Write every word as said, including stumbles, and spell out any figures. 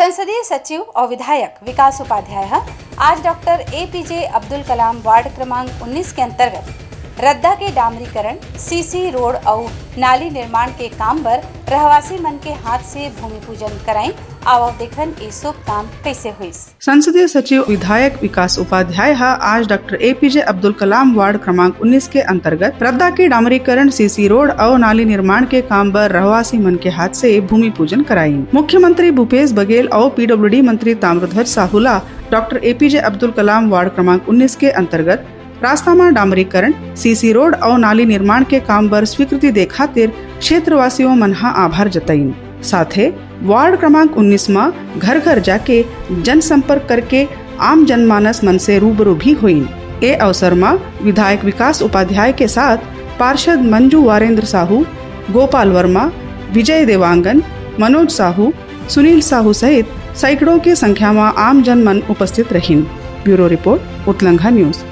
संसदीय सचिव अउ विधायक विकास उपाध्याय ह आज doctor APJ Abdul Kalam ward क्रमांक उन्नीस के अंतर्गत रद्दा के डामरीकरण, सीसी रोड अउ नाली निर्माण के काम बर रहवासी मन के हाथ से भूमि पूजन कराइन। आवव देखन ए शुभ काम कइसे होइस। संसदीय सचिव विधायक विकास उपाध्याय ह आज doctor APJ Abdul Kalam ward क्रमांक उन्नीस के अंतर्गत रद्दा के डामरीकरण, सीसी रोड अउ नाली निर्माण के काम बर रहवासी मन के हाथ से भूमि पूजन कराइन। मुख्यमंत्री भूपेश बघेल अउ पीडब्ल्यूडी मंत्री ताम्रध्वज साहू ला doctor APJ Abdul Kalam ward क्रमांक उन्नीस के अंतर्गत रास्ता म डामरीकरण, सीसी रोड अउ नाली निर्माण के काम बर स्वीकृति दे खातिर क्षेत्रवासियों मन ह आभार जताइन। साथे वार्ड क्रमांक उन्नीस म घर घर जाके जनसंपर्क करके आम जनमानस मन से रूबरू भी होइन। ए अवसर म विधायक विकास उपाध्याय के साथ पार्षद मंजू वारेंद्र साहू, गोपाल वर्मा, विजय देवांगन, मनोज साहू, सुनील साहू सहित सैकड़ों के संख्या म आम जन मन उपस्थित रहिन। ब्यूरो रिपोर्ट, उतलंघा न्यूज।